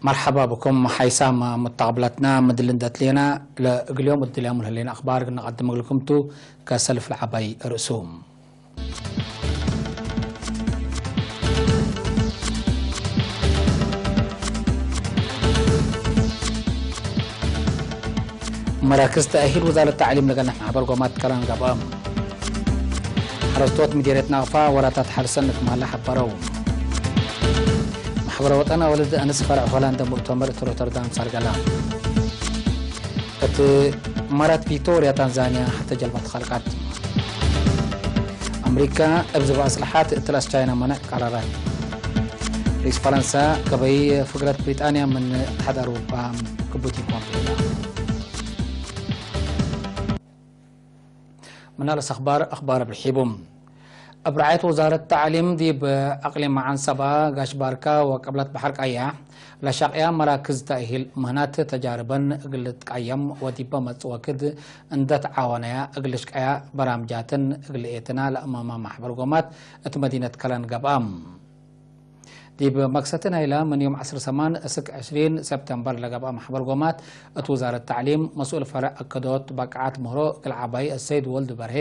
መርሓባ ብኩም ሓይሳም መተቐብላትና። ምድሊ እንደትልየና ለእግልዮም እድልያሙ ለህሌና ኣኽባር ግናቐድም እግልኩምቱ ከሰልፍ ለዓባይ ርእሱ። መራክዝ ተኣሂል ወዛረት ታዕሊም ለገናሕ ማሕበር ጎማት ከረን ገብኦም። ሓረስቶት ምዲሬት ናቕፋ ወራታት ሓርሰን ንክማላ ሓበረው። ማሕበረ ወጠን ኣወልድ ኣንስ ፈርዕ ሆላንድ ሙእተመር እቲ ሮተርዳም ሳርገላ። እቲ ማራት ቪክቶሪያ ታንዛንያ ሓተ ጀልባ ተኸልቃት። ኣምሪካ እብ ዝባእ ስልሓት እትላስ ቻይና መነዕ ቀራራት። ሪስ ፈረንሳ ከበይ ፍግረት ብሪጣንያ ምን ተሓዳሩ ባም ክቡት ይኮን። ምናልስ ኣኽባር ኣኽባር ብርሒቡ። ኣብ ረዓየት ወዛረት ተዕሊም ዲብ ኣቕሊም ዓንሰባ ጋሽ ባርካ ወቀብላት ባሕር ቀያሕ ለሻቕያ መራክዝ ተእሂል ምህናት ተጃርበን እግል ትቃየም ወዲበ መጽወክድ እንደት ዓወነያ እግል ሽቀያ በራምጃትን እግል ኤትና ለእማማ ማሕበር ጎማት እት መዲነት ከረን ገብኣም። ዲብ መክሰቲ ናይላ ምን ዮም ዓስር ሰማን እስክ ዕስሪን ሰፕተምበር ለገብኣ ማሕበር ጎማት እት ውዛረት ተዕሊም መስኡል ፈረዕ እከዶት በቅዓት ምህሮ እግል ዓባይ እሰይድ ወልድ በርሄ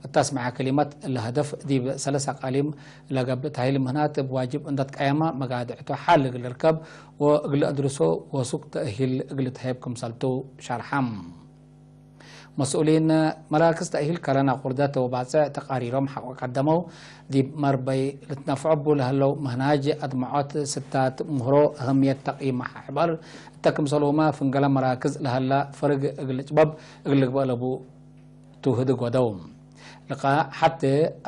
እታስምዓ ከሊመት ለህደፍ ዲብ ሰለስ ኣቃሊም ለገብእ ታሂል ምህናት እብ ዋጅብ እንደትቀየማ መጋድዕቶ ሓል እግል ርከብ ወእግል ኣድርሶ ወሱቅ ተእሂል እግል ተሄብ ክምሰልቱ ሸርሓም። መስኡሊን መራክዝ ተእሂል ከረን ኣቁርደት ወባጽዕ ተቃሪሮም ሓቆ ቀደመው። ዲብ መርበይ ልትነፍዖ ቡ ለህለው ምህናጅ ኣድምዖት ስታት ምህሮ ኣህምየት ተቂም ማሕበር እተ ክምሰልሁማ ፍንገለ መራክዝ ለህላ ፈርግ እግል ጭበብ እግል ልግበእ ለቡ ትውህድ ጎደው። ልቃ ሓቲ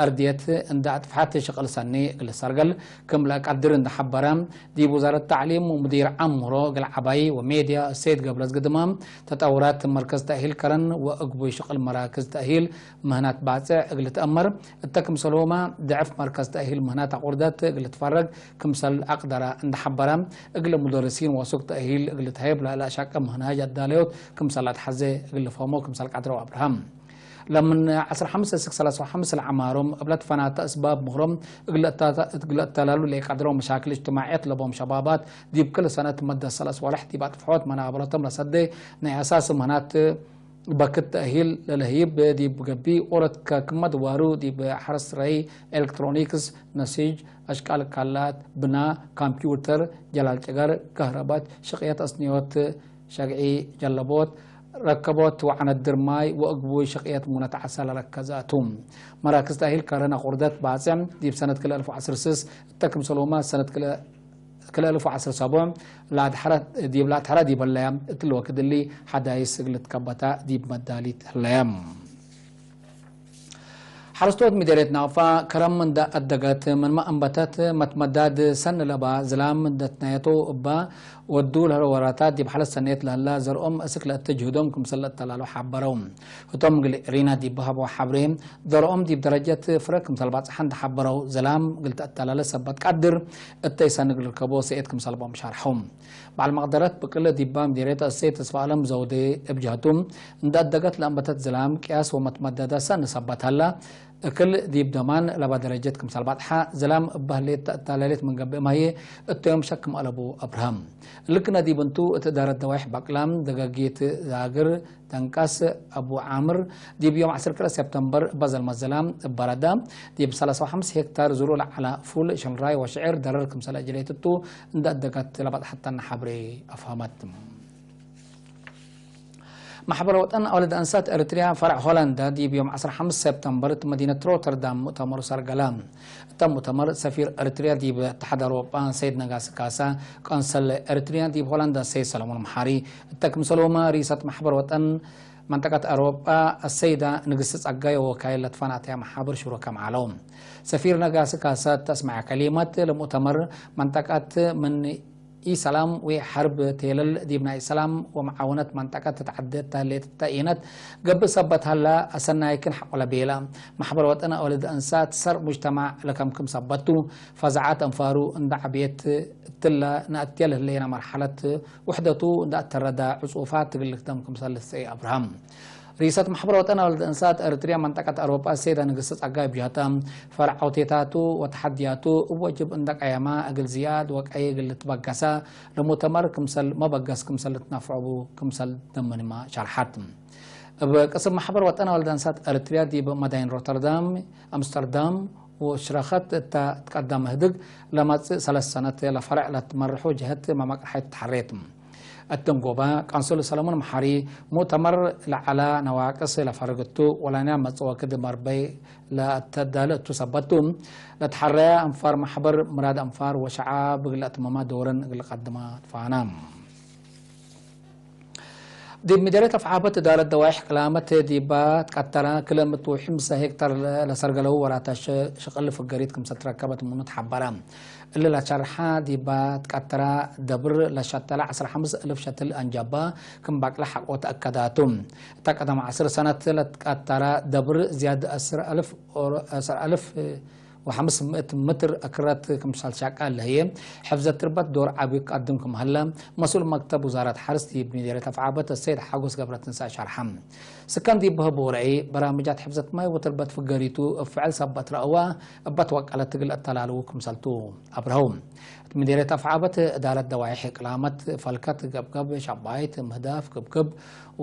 ኣርድየት እንዳ ኣጥፍሓት ሽቅል ሰኒ እግል ሰርገል ክም ለቀድር እንዳ ሓበረ ዲብ ውዛረት ተዕሊም ወሙዲር ዓም ምህሮ እግል ዓባይ ወሜድያ እሰይድ ገብረዝጊ ድማ ተጠውራት መርከዝ ተእሂል ከረን ወእግቡይ ሽቅል መራክዝ ተእሂል ምህናት ባጽዕ እግል ትአመር እተ ክምሰልሆማ ድዕፍ መርከዝ ተእሂል ምህናት ኣቁርደት እግል ትፈረግ ክምሰል ኣቅደራ እንዳ ሓበረ እግል ሙደርሲን ወሱቅ ተእሂል እግል ትሀይብ ለእላ ሻቀ ምህናጅ ኣዳለዮት ክምሰል ኣትሓዘ እግል ፈሞ ክምሰል ቀድረው ኣብርሃም። ለምን ዓስር ሓምስ እስክ ሰላሳ ሓምስ ለዓማሮም እብለት ፈናተ እስባብ ምህሮም እግለ እተላሉ ለይቀድረው መሻክል እጅትማዕየት ለቦም ሸባባት ዲብ ክል ሰነት መደ ሰለስ ወለሕ ዲብ ኣጥፍሖት መናበረቶም ለሰደ ናይ ኣሳስ ምህናት በክት ተእሂል ለለህይብ ዲብ ገቢ ኦረት ከክመ ድዋሩ ዲብ ሓረስ ረይ ኤሌክትሮኒክስ ነሲጅ ኣሽቃል ካላት ብና ካምፒውተር ጀላል ጨገር ከህረበት ሽቅየት ኣስንዮት ሸግዒ ጀለቦት ረከቦት ወዓነድር ማይ ወእግቡይ ሽቅየት ሙነት ዓሳ ለረከዘ እቱ። መራክዝ ተእሂል ከረን ኣቁርደት ባጽዕ ዲብ ሰነት ክልተ ኣልፍ ወዓስር ስስ እተ ክምሰልሁማ ሰነት ክልተ ኣልፍ ወዓስር ሰቡዕ ለኣድሐረ ዲብ ለኣድሐረ ዲበለያ እትልወክድ እሊ ሓዳይስ እግል ትከበታ ዲብ መዳሊት ህለያ። ሓረስቶት ምዴርየት ናቕፋ ከረም እንዳ ኣደገት ምንማ እንበተት መትመዳድ ሰን ለባ ዝላም እንደትናየቶ እባ ወዱ ለህረ ወራታት ዲብ ሓለት ሰንየት ለህላ ዘርኦም እስክ ለእተ ጅህዶም ክምሰል ለእተላሎ ሓበረው። እቶም ግል ሪና ዲብ ሃቦ ሓብሬ ዘርኦም ዲብ ደረጀት ፍረ ክምሰል ባጽሓ እንዳ ሓበረው ዝላም ግል ተእተላለ ሰበት ቃድር እተይ ሰን ግል ርከቦ ሰኤት ክምሰል ቦም ሻርሐው። በዓል መቕደረት ብቅለ ዲባ ምዴርየት እሰይ ተስፋ ኣለም ዘውዴ እብ ጀህቱ እንዳ ኣደገት ለእንበተት ዝላም ቅያስ ወመትመዳድ ሰን ሰበት ሀላ እክል ዲብ ደማን ለባ ደረጀት ክምሰል ባጥሓ ዝላም እባ ህሌት ተእታለሌት ምን ገብእ ማህዬ እቶም ሸክም ኣለቡ ኣብርሃም። ልክነ ዲብ እንቱ እት እዳረት ደዋይሕ ባቅላም ደጋጊት ዛግር ደንቃስ ኣቡ ዓምር ዲብ ዮም ዓሰርተ ክልተ ሰፕተምበር እባ ዘልመት ዝላም እባ ረዳ ዲብ ሰላሳ ወሓምስ ሄክታር ዙሩ ለዓላ ፉል ሸንራይ ወሽዕር ደረር ክምሰል እጅሌት እቱ እንዳ እደጋት ለባጥሓተና ሓብሬ ኣፍሃመት። ማሕበር ወጠን ኣወለድ ኣንሳት ኤርትርያ ፈረዕ ሆላንዳ ዲብ ዮም ዓሰርተ ሓምስ ሰፕተምበር እቲ መዲነት ሮተርዳም ሙእተመሩ ሰርገላ። እታ ሙእተመር ሰፊር ኤርትርያ ዲብ እተሓድ ኣውሮጳ ሰይድ ነጋሲ ካሳ፣ ቆንሰል ኤርትርያ ዲብ ሆላንዳ ሰይድ ሰለሞን መሓሪ፣ እተ ክምሰልሁማ ሪሰት ማሕበር ወጠን መንጠቀት ኣውሮጳ ኣሰይዳ ንግስቲ ጸጋይ ወካይል ለትፋናተያ መሓብር ሽሮ ከም ዓለው። ሰፊር ነጋሲ ካሳ እተስማዐ ከሊመት ለሙእተመር መንጠቀት ምን ኢሰላም ወይ ሐርብ ቴለል ዲብ ናይ ሰላም ወመዓወነት መንጠቀት ተትዓደት ተህሌት ተኢነት ገብእ ሰበት ሀላ፣ አሰናይክን ሐቆለ ቤላ። ማሕበር ወጠን አወልድ እንሳት ሰር ሙጅተማዕ ለከምክም ሰበቱ፣ ፈዛዓት እንፋሩ እንዳ ዓብየት እትለ ነአትየ ለህሌና መርሐለት ውሕደቱ እንዳ እተረዳ ዕጹፋት ትግልክተም ክምሰል ልሰይ አብርሃም። ሪሰት ማሕበር ወጠን አወልድ እንሳት ኤርትርያ መንጠቀት አውሮጳ ሰይዳ ንግስቲ ጸጋይ ብጃታ ፈርዓውቴታቱ ወተሐድያቱ እብ ወጅብ እንዳ ቀየማ እግል ዝያድ ወቀይ እግል ልትበገሳ ለሙተመር ክምሰል መበገስ ክምሰል ልትናፍዐቡ ክምሰል ደመንማ ሸርሐት። እብ ቅስም ማሕበር ወጠን አወልድ እንሳት ኤርትርያ ዲብ መዳይን ሮተርዳም፣ አምስተርዳም ወሽረኸት እታ ትቀደም ህድግ ለመጽእ ሰለስ ሰነት ለፈርዕ ለትመርሑ ጀህት መመቅርሐት ተሐሬት። እት ደንጎባ፣ ቃንሱል ሰለሞን መሓሪ፣ ሙእተመር ለዓላ ነዋቅስ ለፈርግቱ፣ ወላንያ መጽወ ክድ መርበይ ለተዳለ እቱ ሰበቱ፣ ለተሐረያ አንፋር ማሕበር ምራድ አንፋር ወሸዓ ብግለ እትመማ ዶርን እግል ቀድማ ትፋና። ዲብ ሚደርየት አፍዓበት እዳረት ደዋይሕ ቅላመት ዲባ ትቀተራ ክለ ምትውሒ ምሰ ሄክታር ለሰርገለው ወራታ ሸ-፣ ሸቅል ፍገሪት ክምሰ ትረከበት ምኑ ተሓበረ። እሊ ለሸርሓ ዲባ ትቀተራ ደብር ለሸተላ ዐስራ ሐምስ እልፍ ሸትል አንጃባ ክም ባቅላ ሐቆ ተአከዳቱ። እታ ቀደም ዐስር ሰነት ለትቀተራ ደብር ዝያድ ዐስር አልፍ ኦሮ-፣ ዐስር አልፍ ወሐምስ ምእት ምትር እክረት ክምሳል ሻቃ ለህየ፣ ሕፍዘት ትርበት ዶር ዓቢ ቀድም ክም ሀለ፣ መስኡል መክተብ ውዛረት ሐርስ ዲብ ሚደርየት አፍዓበት ሰይድ ሓጎስ ገብረትንሳእ ሸርሐ። ስከን ዲብ በህቡ ረአይ፣ በራምጃት ሕፍዘት ማይ ወትርበት ፍገሪቱ እብ ፍዕል ሰበት ረእዋ፣ እበት ወቀለት ትግል እተላልዉ ክምሰልቱ አብርሀው። እት ሚደርየት አፍዓበት እዳረት ደዋይሕ ቅላመት፣ ፈልከት፣ ገብገብ፣ ሸባይት፣ ምህዳፍ፣ ክብክብ፣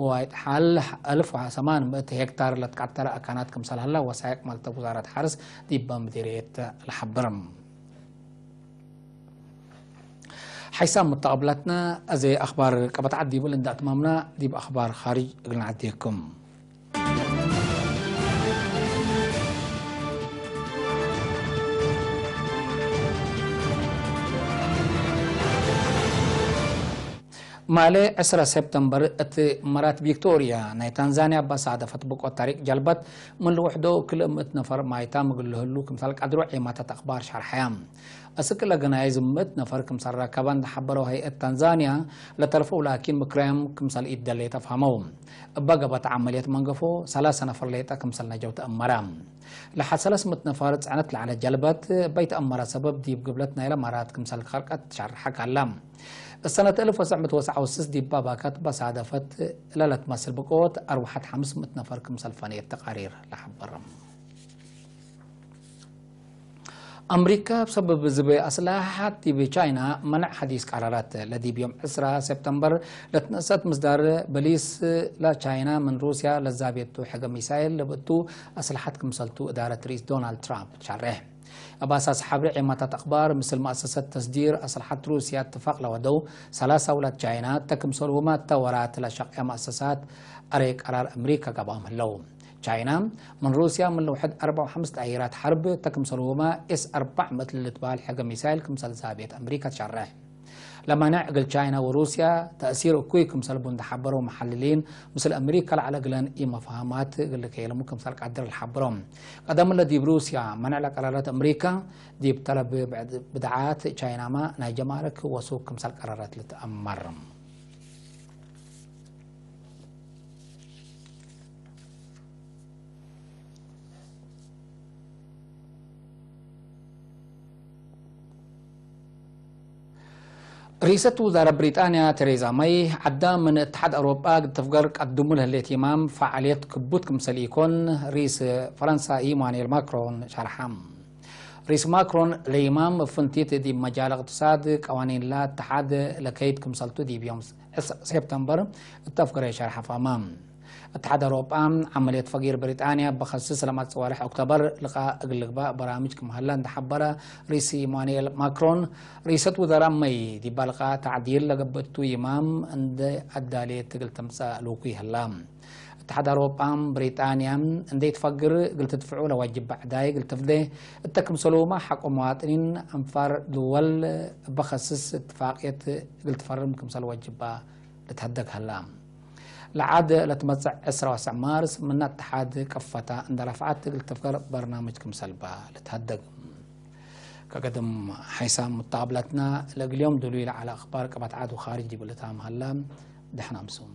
ወይጥሓል፣ አልፍ ወሰማን ምእት ሄክታር ለትቃተረ አካናት ክምሰል ሀላ ወሳይቅ መክተብ ውዛረት ሐርስ ዲበ ምዲርየት ለሐብር። ሓይሳም መተቐብላትና፣ እዚ ኣኽባር ቀበታ ዓዲ ይብል እንዳ ኣትማምና ዲብ ኣኽባር ኻሪጅ እግልና ዓዲየኩም። ማሌ ዕስራ ሴፕተምበር እቲ እመራት ቪክቶሪያ ናይ ታንዛንያ ባሳደፈት ብቆ ታሪክ ጀልበት ምን ልውሕዶ ክልእ ምእት ነፈር ማይታ ምግልህሉ ክምሳል ቀድሮ ዒማታት ኣኽባር ሸርሐያ። እስክ ለገናይዝ ምእት ነፈር ክምሳል ረከባ እንዳሓበረው ሀይአት ታንዛንያ ለተርፈው ላኪን ምክራያም ክምሳል ኢደሌ ተፋመው። እባ ገባት ዓመልየት መንገፎ ሰላሳ ነፈር ሌጠ ክምሳል ነጀው ተእመራ። ለሓ ሰለስ ምእት ነፈር ጽዕነት ለዓለ ጀልበት በይተአመራ ሰበብ ዲብ ግብለት ናይለ እመራት ክምሳል ከርቀት ሸርሐ ካላ። እሰነት እልፍ ወሰዕ ምእት ወሰዓ ወስስ ዲባ ባካት ባሳደፈት ለለትመስል ብቆት ኣርዋሓት ሓምስ ምእት ነፈር ክምሰል ፈነየት ተቃሪር ለሓበር። ኣምሪካ ብሰበብ ዝበ ኣስላሓት ዲብ ቻይና መነዕ ሓዲስ ቀራራት ለዲብ ዮም ዕስራ ሴፕተምበር ለትነሰት ምስዳር በሊስ ለቻይና ምን ሩስያ ለዛቤቱ ሕገ ሚሳይል ለብእቱ ኣስላሓት ክምሰልቱ እዳረት ርኢስ ዶናልድ ትራምፕ ሻርሕ። እብ ኣሳስ ሓብሪ ዒማታት ኣኽባር፣ ምስል መኣሰሰት ተስዲር ኣስልሓት ሩስያ እትፋቅ ለወደው ሰላሳ ውላድ ቻይና፣ ተክምሰልሁማ እተ ወራት ለሸቅያ መኣሰሳት ኣረ ቀራር ኣምሪካ ገብኦም ህለው። ቻይና፣ ምን ሩስያ ምን ልውሕድ ኣርባ ወሓምስ ጣይራት ሐርብ፣ ተክምሰልሁማ ኤስ ኣርባዕ ምእት ልልትበሃል ሕገ ሚሳይል ክምሰል ዛቤት ኣምሪካ ትሸርሕ። ለመነዕ እግል ቻይና ወሩስያ ተእሲር እኩይ ክምሰል ቡ እንደሓበረው መሓልሊን፣ ምስል ኣምሪካ ለዓለ እግለን ኢመፋህማት እግል ልከየለሙ ክምሰል ቃድር ለሓብሮም። ቀደም ለዲብ ሩስያ መነዕ ለቀረረት ኣምሪካ፣ ዲብ ተለብ ብድዓት ቻይናማ ናይ ጀማርክ ወሱክ ክምሰል ቀረረት ልትአመር። ርኢሰት ውዛራ ብሪጣንያ ቴሬዛ መይ፣ ዓዳ ምን እትሓድ ኣውሮጳ ግትፍገር ቀድሙ ለህሌት ይማም ፈዓልየት ክቡት ክምሰል ኢኮን፣ ርኢስ ፈረንሳ ኢማኑኤል ማክሮን ሸርሓም። ርኢስ ማክሮን ለይማም ፍንቲት ዲብ መጃል እቅትሳድ ቀዋኒን ላ እትሓድ ለከይድ ክምሰልቱ ዲብ ዮም ሴፕተምበር እተፍገረ ሸርሓ ፋማ። እትሓድ ኣውሮጳ፣ ዓመልየት ፈጊር ብሪጣንያ ብኸስስ ለማት ጽዋርሕ ኦክቶበር ልቓ እግል ልግባእ በራምጅ ክም ሀላ እንደሓበረ ርኢስ ኢማኑኤል ማክሮን፣ ርኢሰት ውዘራ መይ ዲባ ልቓ ተዕዲል ለገብእቱ ይማም እንደ ኣዳልየት እግል ተምጸእ ልውኩይ ሀላ። እትሓድ ኣውሮጳ፣ ብሪጣንያ እንደ ይትፈግር እግል ትድፍዑ ለዋጅብ ባዕዳይ እግል ትፍደ እተ ክምሰሉማ ሐቆ መዋጥኒን ኣንፋር ድወል በኸስስ እትፋቅየት እግል ትፈርም ክምሰል ወጅባ ልትሀደግ ሀላ። ለዓድ ለትመጽእ ዕስራ ወሰዕ ማርስ ምና እትሓድ ቀፈታ እንደ ረፍዓት እግል ትፍገር በርናምጅ ክምሰልባ ልትሀደግ። ከገድም ሓይሳም ሙታብላትና ለግልዮም ድሉ ይልዓለ ኣኽባር ቀባት ዓዱ ኻርጅ ዲብልታ መሃላ ደሕና ምሶም።